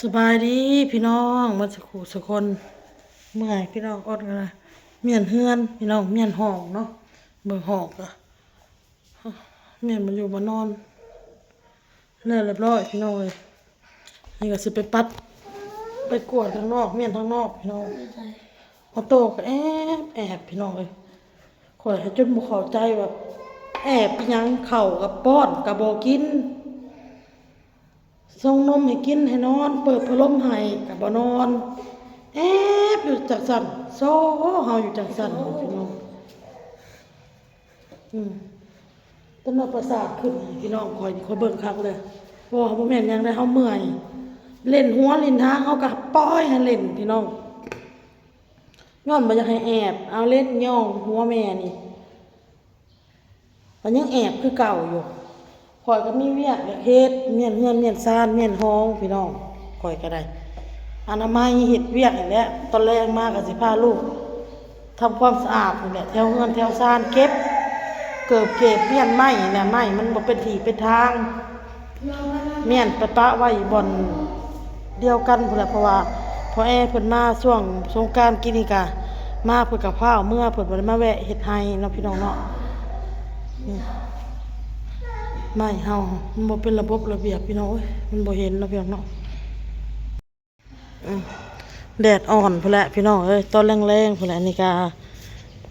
ສະບາຍດີພີ່ນ້ອງໝົດສູ່ຄູ່ສູ່ຄົນ. ເມື່ອຍພີ່ນ້ອງ ອົດກັນນະ. ມ້ຽນເຮືອນພີ່ນ້ອງ ມ້ຽນຫ້ອງເນາະ. ເບິ່ງຫ້ອງກະ ມ້ຽນບໍ່ຢູ່ບໍ່ນອນ ແລ້ວລຽບລ້ອຍພີ່ນ້ອງເອີຍ. ນີ້ກະຊິໄປປັດ ໄປກວດທາງນອກ ມ້ຽນທາງນອກພີ່ນ້ອງ. ອອໂຕ້ກະແອບແອບພີ່ນ້ອງເອີຍ. ຂ້ອຍຈົນບໍ່ເຂົ້າໃຈວ່າແອບອີ່ຫຍັງ ເຂົ້າກະປ້ອນກະບໍ່ກິນ. ສົ່ງນົມໃຫ້ກິນໃຫ້ນອນ ເປີດພັດລົມໃຫ້ກະບໍ່ນອນ ແອບຢູ່ຈັ່ງຊັ້ນ ໂຊເຮົາຢູ່ຈັ່ງຊັ້ນພີ່ນ້ອງ. ອືມ ຕົວະປະສາດຂຶ້ນພີ່ນ້ອງ. ຂ້ອຍ ຂ້ອຍເບິ່ງຄັກເລີຍ ບໍ່ ບໍ່ແມ່ນຫຍັງໃດ ເຮົາເມື່ອຍ ຫຼິ້ນຫົວຫຼິ້ນຫາງ ເຮົາກະປ່ອຍໃຫ້ຫຼິ້ນພີ່ນ້ອງ. ຍ້ອນບໍ່ຢາກໃຫ້ແອບ ເອົາເຫຼັ້ນຍ່ອງຫົວແມ່ນີ້ ກໍຍັງແອບຄືເກົ່າຢູ່. ຂ້ອຍກໍມີວຽກຢາກເຮັດ ມ້ຽນເຮືອນ ມ້ຽນຊານ ມ້ຽນຫ້ອງພີ່ນ້ອງ. ຂ້ອຍກໍໄດ້ອະນາໄມເຮັດວຽກນີ້ແຫຼະ. ຕອນແລງມາກໍຊິພາລູກທຳຄວາມສະອາດນີ້ແຫຼະ ແຖວເຮືອນແຖວຊານ ເກັບເກີບເກັບ ມ້ຽນໄມ້ນີ້ແຫຼະ. ໄມ້ມັນບໍ່ເປັນທີ່ເປັນທາງ ມ້ຽນໄປປະໄວ້ບ່ອນດຽວກັນພຸ້ນແຫຼະ ເພາະວ່າພໍ່ແອເພິ່ນມາຊ່ວງສົງການກີ້ນີ້ກະມາ ເພິ່ນກະຟ້າວເມືອ ເພິ່ນບໍ່ໄດ້ມາແວະເຮັດໄຮ່ເນາະພີ່ນ້ອງເນາະ. ໄມ້ເຮົາມັນບໍ່ເປັນລະບົບລະບຽບພີ່ນ້ອງເອີຍ ມັນບໍ່ເຫັນເນາະພີ່ນ້ອງເນາະ. ອືມ ແດດອ່ອນພຸ້ນແຫຼະພີ່ນ້ອງເອີຍ ຕອນແລງໆພຸ້ນແຫຼະ. ນີ້ກະ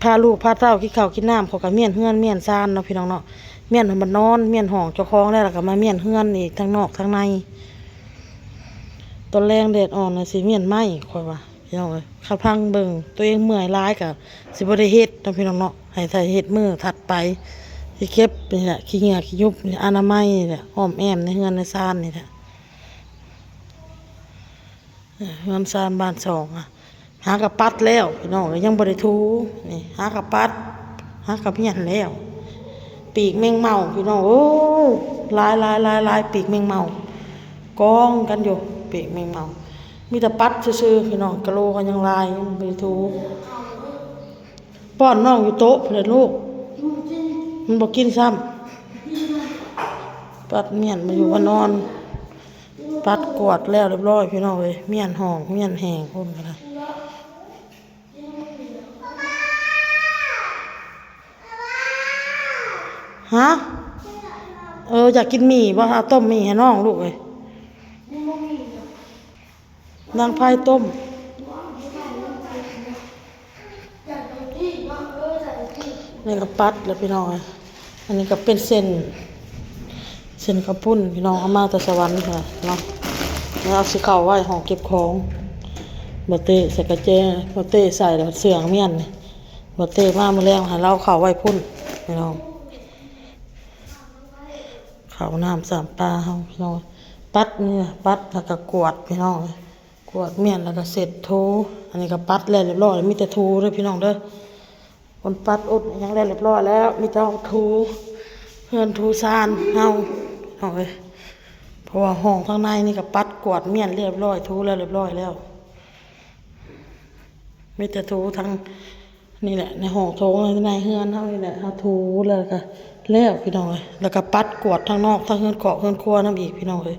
ພາລູກພາເຕົ້າກິນເຂົ້າກິນນ້ຳ ເຂົາກໍມ້ຽນເຮືອນມ້ຽນຊານເນາະພີ່ນ້ອງເນາະ. ມ້ຽນໃຫ້ມັນນອນ ມ້ຽນຫ້ອງເຈົ້າຂອງແລ້ວ ແລ້ວກໍມາມ້ຽນເຮືອນອີກ ທັງນອກທັງໃນ. ຕອນແລງແດດອ່ອນນະ ຊິມ້ຽນໄມ້ ຂ້ອຍວ່າພີ່ນ້ອງເອີຍ. ຄັນຟັງເບິ່ງ ຕົວເອງເມື່ອຍຫຼາຍກໍຊິບໍ່ໄດ້ເຮັດເນາະພີ່ນ້ອງເນາະ. ໃຫ້ ໃຫ້ເຮັດມື້ຖັດໄປ ຊິເກັບນີ້ແຫຼະ ຂີ້ເຫຍື້ອຂີ້ຍຸບນີ້ ອະນາໄມນີ້ແຫຼະ ອ້ອມແອ້ມໃນເຮືອນໃນຊານນີ້ແຫຼະ. ເຮືອນຊານບ້ານຊ່ອງ ຫາກະປັດແລ້ວພີ່ນ້ອງ ຍັງບໍ່ໄດ້ຖູ. ນີ້ ຫາກະປັດ ຫາກະມ້ຽນແລ້ວ. ປີກແມງເມົາພີ່ນ້ອງເອີຍ ຫຼາຍໆໆໆ ປີກແມງເມົາ ກອງກັນຢູ່ ປີກແມງເມົາ. ມີແຕ່ປັດຊື່ໆພີ່ນ້ອງ ກະໂຫຼກໍຍັງຫຼາຍ ຍັງບໍ່ໄດ້ຖູ. ປ້ອນນ້ອງຢູ່ໂຕະພຸ້ນແຫຼະລູກ ມັນບໍ່ກິນຊ້ຳ. ປັດມ້ຽນບໍ່ຢູ່ບໍ່ນອນ. ປັດກວາດແລ້ວລຽບລ້ອຍພີ່ນ້ອງເອີຍ ມ້ຽນຫ້ອງມ້ຽນແຫ້ງພຸ້ນກໍໄດ້. ຮະ? ເອີ ຢາກກິນໝີ່ບໍ່? ເອົາຕົ້ມໝີ່ໃຫ້ນ້ອງລູກເອີຍ. ນາງພາຍຕົ້ມ. ນີ້ກໍປັດແລ້ວພີ່ນ້ອງເອີຍ. ອັນນີ້ກໍເປັນເສັ້ນ ເສັ້ນເຂົ້າປຸ້ນພີ່ນ້ອງ ເອົາມາແຕ່ສະຫວັນພຸ້ນແຫຼະເນາະ. ແລ້ວເອົາຊິເຂົ້າໄວ້ຫ້ອງເກັບຂອງ. ບໍ່ເຕ້ໃສ່ກະແຈ ບໍ່ເຕ້ໃສ່ແລ້ວເຊື່ອງມ້ຽນນີ້. ບໍ່ເຕ້ມາມື້ແລງໃຫ້ລາວເຂົ້າໄວ້ພຸ້ນພີ່ນ້ອງ. ເຂົ້ານ້ຳສາມປາເຮົາພີ່ນ້ອງ. ປັດນີ້ ປັດແລ້ວກໍກວາດພີ່ນ້ອງ. ກວາດມ້ຽນແລ້ວກໍເຊັດຖູ. ອັນນີ້ກໍປັດແລ້ວລຽບລ້ອຍ ມີແຕ່ຖູເດີພີ່ນ້ອງເດີ. ຄົນປັດອຸດຫຍັງແລ້ວລຽບລ້ອຍແລ້ວ ມີແຕ່ຖູເຮືອນຖູຊານເຮົາເນາະເອີຍ. ເພາະວ່າຫ້ອງທາງໃນນີ້ກໍປັດກວາດມ້ຽນລຽບລ້ອຍ ຖູແລ້ວລຽບລ້ອຍແລ້ວ. ມີແຕ່ຖູທາງນີ້ແຫຼະ ໃນຫ້ອງໂຖງໃນເຮືອນເຮົານີ້ແຫຼະ ເຮົາຖູແລ້ວກໍແລ້ວພີ່ນ້ອງເອີຍ. ແລ້ວກໍປັດກວາດທາງນອກ ທາງເຮືອນຄອບເຮືອນຄົວນຳອີກພີ່ນ້ອງເອີຍ.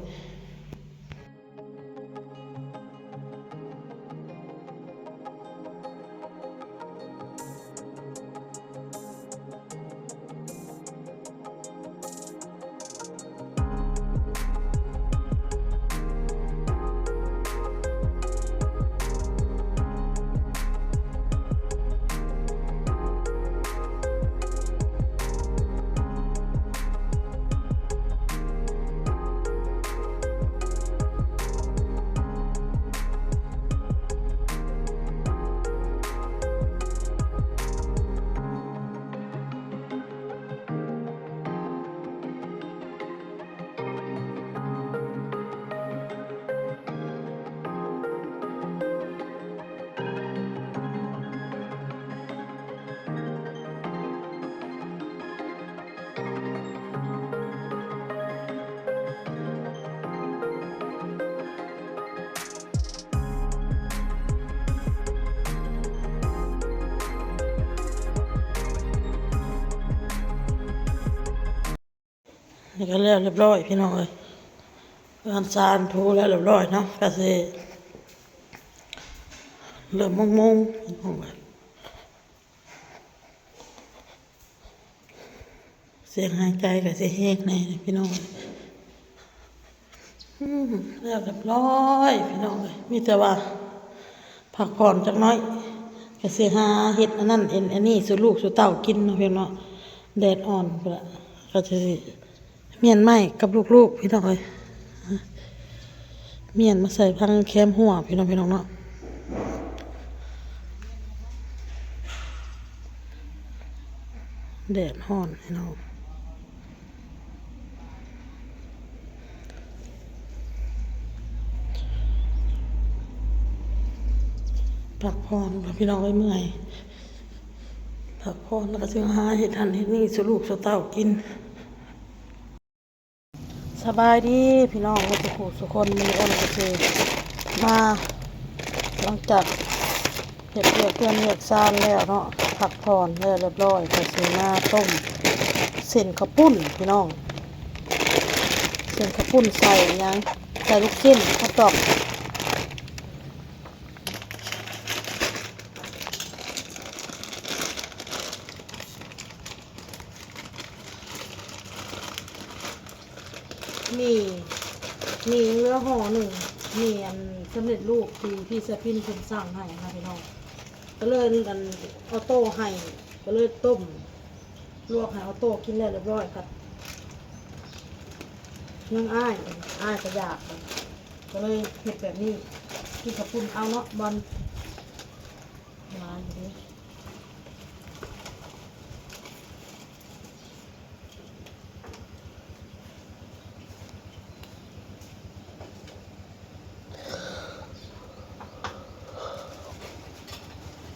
ນີ້ກໍແລ້ວລຽບລ້ອຍພີ່ນ້ອງເອີຍ. ເຮືອນຊານຖູແລ້ວລຽບຮ້ອຍເນາະ ກະຊິເລີ່ມມຸງໆ ພີ່ນ້ອງເອີຍ. ສຽງຫາຍໃຈກະຊິແຮງແດ່ພີ່ນ້ອງເອີຍ. ອືມ ແລ້ວລຽບຮ້ອຍພີ່ນ້ອງເອີຍ ມີແຕ່ວ່າພັກຜ່ອນຈັກໜ້ອຍ ກະຊິຫາເຮັດອັນນັ້ນເຮັດອັນນີ້ສູ່ລູກສູ່ເຕົ້າກິນເນາະພີ່ນ້ອງເນາະ. ແດດອ່ອນພຸ້ນລະ ກະຊິ ມ້ຽນໄມ້ກັບລູກໆ ພີ່ນ້ອງເອີຍ ມ້ຽນມາໃສ່ພັງແຄມຮົ້ວ ພີ່ນ້ອງ ພີ່ນ້ອງເນາະ. ແດດຮ້ອນພີ່ນ້ອງ ພັກຜ່ອນກ່ອນພີ່ນ້ອງເອີຍ ເມື່ອຍ ພັກຜ່ອນແລ້ວກະຊິຫາເຮັດຫັ້ນເຮັດນີ້ສູ່ລູກສູ່ເຕົ້າກິນ. ສະບາຍດີພີ່ນ້ອງໝົດສູ່ຜູ້ສູ່ຄົນ ມື້ນີ້ອ້ນກະຊິມາ ຫຼັງຈາກເຮັດວຽກເຮືອນວຽກຊານແລ້ວເນາະ ພັກຜ່ອນແລ້ວລຽບຮ້ອຍ ກະຊິມາຕົ້ມເສັ້ນເຂົ້າປຸ້ນພີ່ນ້ອງ ເສັ້ນເຂົ້າປຸ້ນໃສ່ຫຍັງ ໃສ່ລູກຊີ້ນ ເຂົ້າຕອກ. ມີ ມີເຫຼືອຫໍ່ໜຶ່ງ ມີອັນສຳເລັດຮູບທີ່ ທີ່ສາວປິນເພິ່ນສັ່ງໃຫ້ນະພີ່ນ້ອງ ກະເລີຍອັນອໍໂຕ້ໃຫ້ ກະເລີຍຕົ້ມ ລວກໃຫ້ອໍໂຕ້ກິນແລ້ວລຽບຮ້ອຍ ກະຍັງອ້າຍ ອ້າຍກະຢາກ ກະເລີຍເຮັດແບບນີ້ ກິນເຂົ້າປຸ້ນເອົາເນາະ ບ່ອນຫຼາຍຢູ່ເດ້.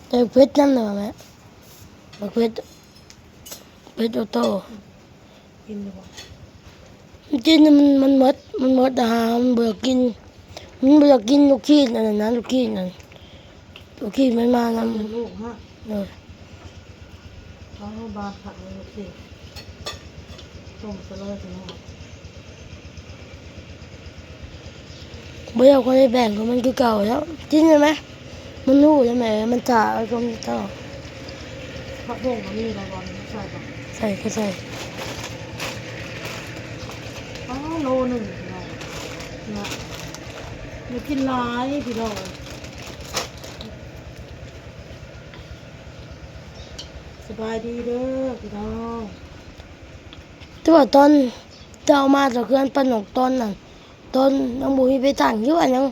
ແຕ່ເຜັດນຳແຫຼະແມ່ ບັກເຜັດ ເຜັດອໍໂຕ້ ກິນຢູ່ບໍ່? ມັນກິນ ມັນ ມັນໝົດ ມັນໝົດອາຫານ ມັນບໍ່ຢາກກິນ ມັນບໍ່ຢາກກິນລູກຊີ້ນອັນນັ້ນນະ ລູກຊີ້ນອັນ ລູກຊີ້ນມັນມານຳ ເປັນລູກຮະ ໂດຍ. ເອົາບາດຜັກເລີຍລູກຊີ້ນ ຕົ້ມຊະເລີຍພີ່ນ້ອງ ບໍ່ຢາກໃຫ້ແບ່ງ ກໍມັນຄືເກົ່າແລ້ວ ກິນໄດ້ໄໝ? ມັນຮູ້ໄດ້ໄໝ ມັນຈະເອົາຕົ້ມຕໍ່. ຜັກບົ້ງກໍມີແລ້ວບໍ່? ໃສ່ບໍ່? ໃສ່ ກໍໃສ່. ອໍ ໂລໜຶ່ງພີ່ນ້ອງ ເນາະ ໄດ້ກິນຫຼາຍພີ່ນ້ອງ. ສະບາຍດີເດີພີ່ນ້ອງ. ແຕ່ວ່າຕອນເຈົ້າມາຈາກເຮືອນປ້ານົກຕອນນັ້ນ ຕອນຍັງບໍ່ມີໄປຕັ້ງຢູ່ອັນຫຍັງ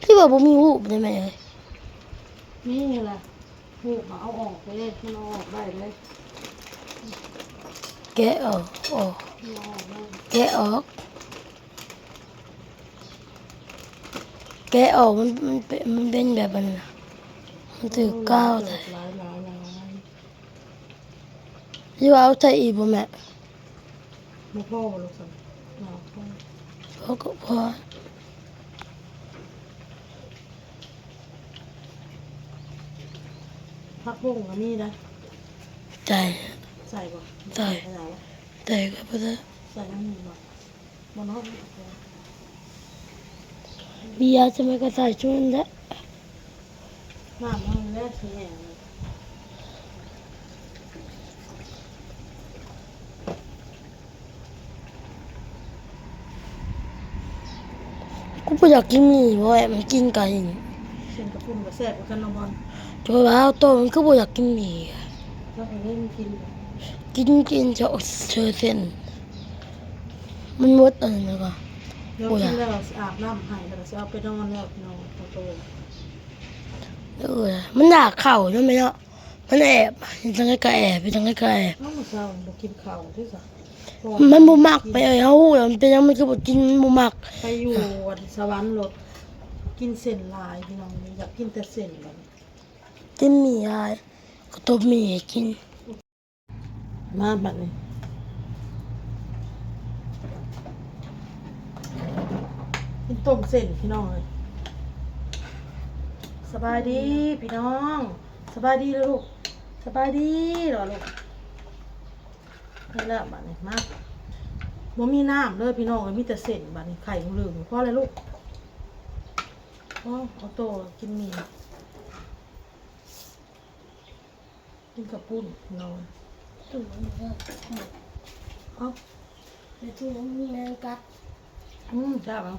ຄືວ່າບໍ່ມີຮູບເດ້ແມ່ເອີຍ? ມີຫັ້ນລະ ຮູບມາເອົາອອກເດ້ ມັນເອົາອອກໄດ້ເດ້. ແກະອອກ ອອກ ເອົາອອກໄດ້ ແກະອອກ ແກະອອກ ມັນ ມັນເປັນ ມັນເປັນແບບອັນນັ້ນນະ ມັນຖືກກາວໃສ່. ຫຼືວ່າເອົາໃສ່ອີກບໍ່ແມ່? ບໍ່ພໍບໍ່ລູກຊັ້ນ ພໍກໍພໍ. ຜັກບົ້ງກໍມີນະ ໃສ່ ໃສ່ບໍ່? ໃສ່ ໃສ່ກໍບໍ່ໄດ້ ໃສ່ນຳນີ້ບໍ່? ບໍ່ເນາະ ເບຍຈະມາກະໃສ່ຊຸມນັ້ນແຫຼະ ນ້ຳມັນແຫຼະຊິແຫ້ງ. ກູບໍ່ຢາກກິນໝີ່ເວີ້ຍ ມັນກິນໄກ່. ເສັ້ນເຂົ້າປຸ້ນກໍແຊບຄືກັນເນາະບອນ. ຈະວ່າໂຕມັນຄືບໍ່ຢາກກິນໝີ່ ຈັກເລີຍມັນກິນ ກິນ ກິນເສຍເສັ້ນ ມັນໝົດອັນນັ້ນແລ້ວກໍ ດຽວກິນແລ້ວຊິອາບນ້ຳໃຫ້ ແລ້ວກໍຊິເອົາໄປນອນແລ້ວພີ່ນ້ອງ. ເອີ ມັນຢາກເຂົ້າເນາະແມ່ເນາະ ມັນແອບ ເຮັດຈັ່ງໃດກໍແອບ ເຮັດຈັ່ງໃດກໍແອບ. ເອົ້າ ມື້ເຊົ້າບໍ່ກິນເຂົ້າຕິຊະ ມັນບໍ່ມັກແມ່ເອີຍ ເຮົາຮູ້ແລ້ວມັນເປັນຫຍັງມັນຄືບໍ່ກິນ ມັນບໍ່ມັກ. ໄປຢູ່ອັນສະຫວັນໂລດ ກິນເສັ້ນຫຼາຍພີ່ນ້ອງ ຢາກກິນແຕ່ເສັ້ນບັດນີ້ ກິນໝີ່ຫຼາຍ ກໍຕົ້ມໝີ່ໃຫ້ກິນ. ມາບັດນີ້ ກິນຕົ້ມເສັ້ນພີ່ນ້ອງເອີຍ. ສະບາຍດີພີ່ນ້ອງ ສະບາຍດີເດີລູກ ສະບາຍດີເດີລູກ. ນີ້ແຫຼະບັດນີ້ ມາ ບໍ່ມີນ້ຳເລີຍພີ່ນ້ອງເອີຍ ມີແຕ່ເສັ້ນ. ບາດນີ້ໄຂ່ຫຶງ ພໍແລ້ວລູກ ພໍ ເອົາໂຕກິນໝີ່ ກິນເຂົ້າປຸ້ນພີ່ນ້ອງ. ເອົາ ແມ່ຕູ້ມີແມງກັດ ອືມ ຈ້າ ເອົາ.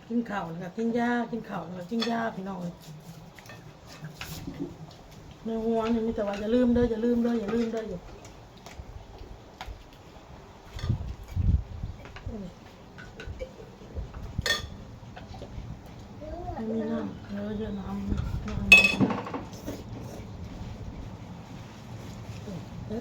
ກິນເຂົ້າແລ້ວກໍກິນຢາ ກິນເຂົ້າແລ້ວກໍກິນຢາ ພີ່ນ້ອງເອີຍ. ໃນຫົວນີ້ມີແຕ່ວ່າ ຢ່າລືມເດີ ຢ່າລືມເດີ ຢ່າລືມເດີ ຢູ່. ມີນ້ຳ ເອີ ເຍອະນ້ຳ ນ້ຳ ນ້ຳ ເອີ.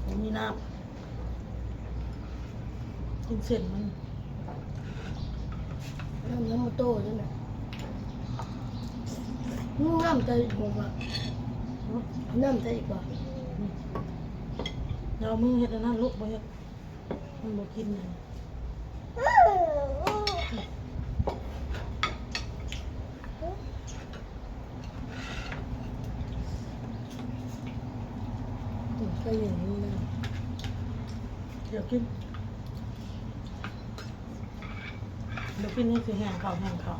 ບໍ່ມີນ້ຳ ກິນເສັ້ນມັນ ນ້ຳ ນ້ຳໂຕນີ້ນະ ນ້ຳໃສ່ອີກບໍ່? ນ້ຳໃສ່ອີກບໍ່? ເອົາມືເຮັດອັນນັ້ນລູກ ບໍ່ເຮັດ ມັນບໍ່ກິນ. ອືມ ກໍເຢັນຢູ່ນະ ດຽວກິນ ດຽວກິນນີ້ຊິແຫ້ງເຂົ້າ ແຫ້ງເຂົ້າ.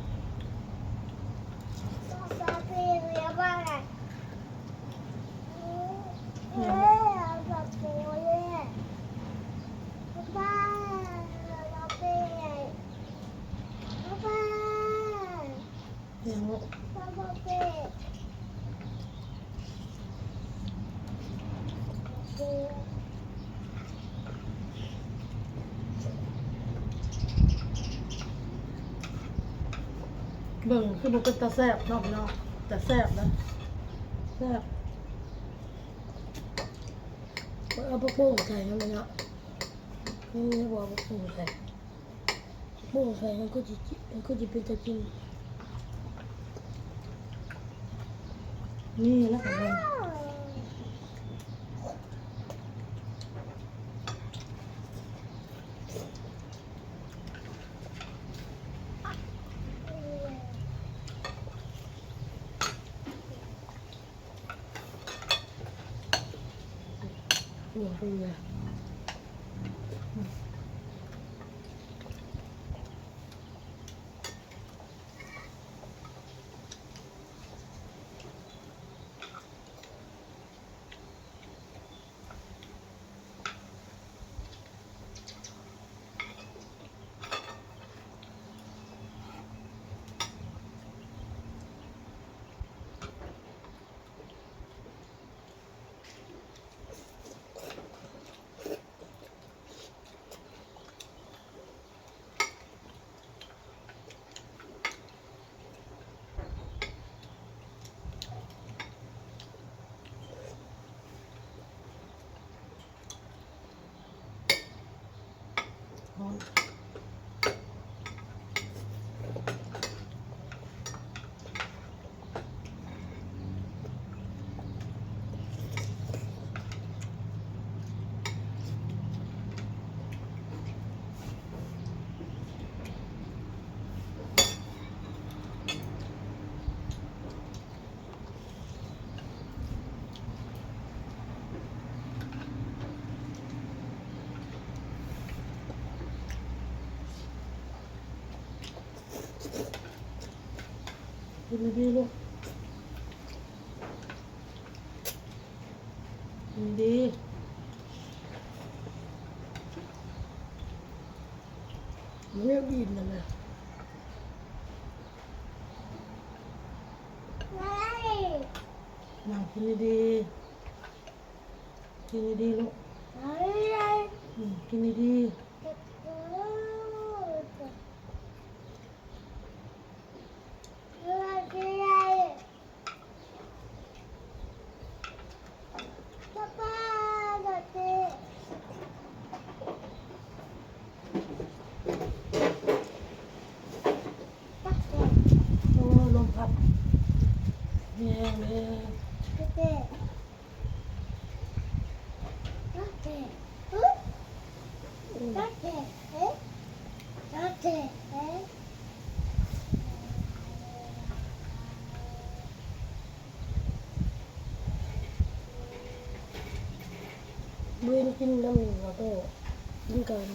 ຫຍັງລູກ? ເບິ່ງຄືບໍ່ເປັນຕາແຊບເນາະພີ່ນ້ອງ ແຕ່ແຊບນະ ແຊບ. ເອົາຜັກບົ້ງໃສ່ນຳເນາະ ນີ້ບໍ່ເອົາຜັກບົ້ງໃສ່. ໂອ້ ໃສ່ມັນຄືຊິ ມັນຄືຊິເປັນຕາກິນ ນີ້ລະ ໂອ້ ເປັນໄງ? ກິນດີໆ ລູກ ກິນດີໆ ມັນຍັງອີ່ມນະແມ່. ນັ່ງກິນດີໆ ກິນດີໆ ລູກ ອືມ ກິນດີໆ. ແມ່ເດີ. ມື້ນີ້ກິນນ້ຳນີ້ບໍ່ໂຕ ກິນກ່ອນ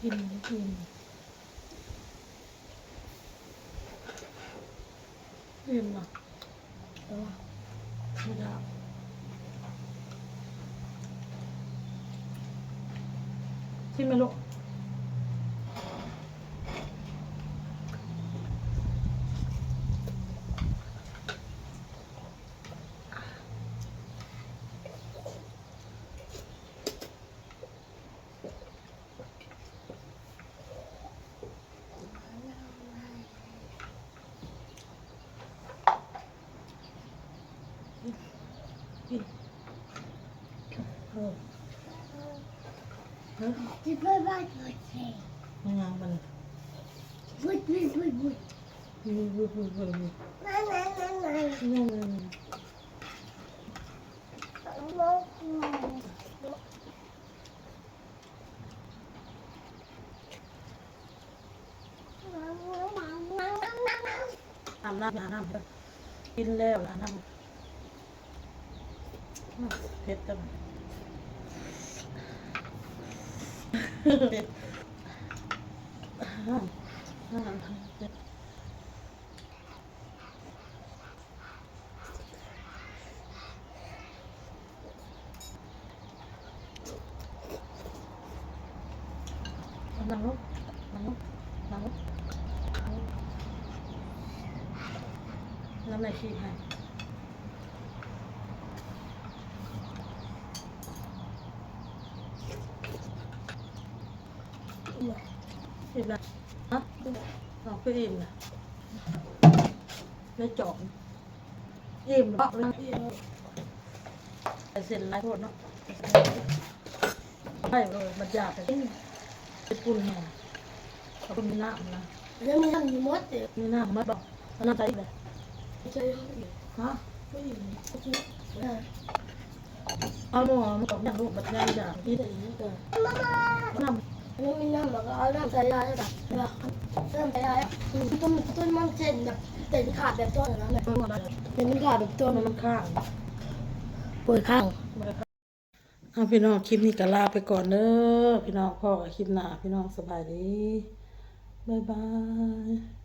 ກິນ ກິນ. ອີ່ມລະ ແຕ່ວ່າບໍ່ຢາກ ກິນໄໝລູກ? ກິນ ກິນ ເອີ ຮະ ກິນໄປໄປໄປ ມັນຫຍັງມັນ ວຸດ ວຸດ ວຸດ ວຸດ ງາມ ງາມ ງາມ ງາມ. ອາບນ້ຳ ອາບນ້ຳ ກິນແລ້ວອາບນ້ຳ. ອືມ ເຜັດແລ້ວ ເຜັດ ອາບນ້ຳ ເຜັດ. ນັ່ງລົງ ນັ່ງລົງ ນັ່ງລົງ ນ້ຳໃນຄີບໃຫ້. ອີ່ມແລ້ວ ອີ່ມແລ້ວ ຮະ? ເອົາ ຄືອີ່ມລະ ໄດ້ຈອກ ອີ່ມແລ້ວ ເສັ້ນຫຼາຍໂພດເນາະ ໄປເບີດບັດຢາກ ເຮັດປຸ້ນແຫ້ງ ເອົາປຸ້ນມີນ້ຳນະ ແລ້ວມີນ້ຳຢູ່ໝົດເດ ມີນ້ຳໝົດບໍ່? ເອົານ້ຳໃສ່ອີກເດ ໃສ່ອີກ ຮະ? ເອົາໝໍ້ມາຕອກ ຍັງລູກບັດຍາມຢາກກິນອີກ ນ້ຳ ມັນມີນ້ຳ ແລ້ວກໍເອົານ້ຳໃສ່ຫຼາຍ ນ້ຳໃສ່ຫຼາຍ ຕົ້ນ ຕົ້ນມັນເສັ້ນແບບ ເສັ້ນຂາດແບບຕົ້ນນະ ເສັ້ນຂາດແບບຕົ້ນ ມັນຂາດ ປ່ວຍຄ້າງ. ເອົາ ພີ່ນ້ອງ ຄລິບນີ້ກໍລາໄປກ່ອນເດີພີ່ນ້ອງ ພໍ້ກັນຄລິບໜ້າພີ່ນ້ອງ ສະບາຍດີ ບາຍບາຍ.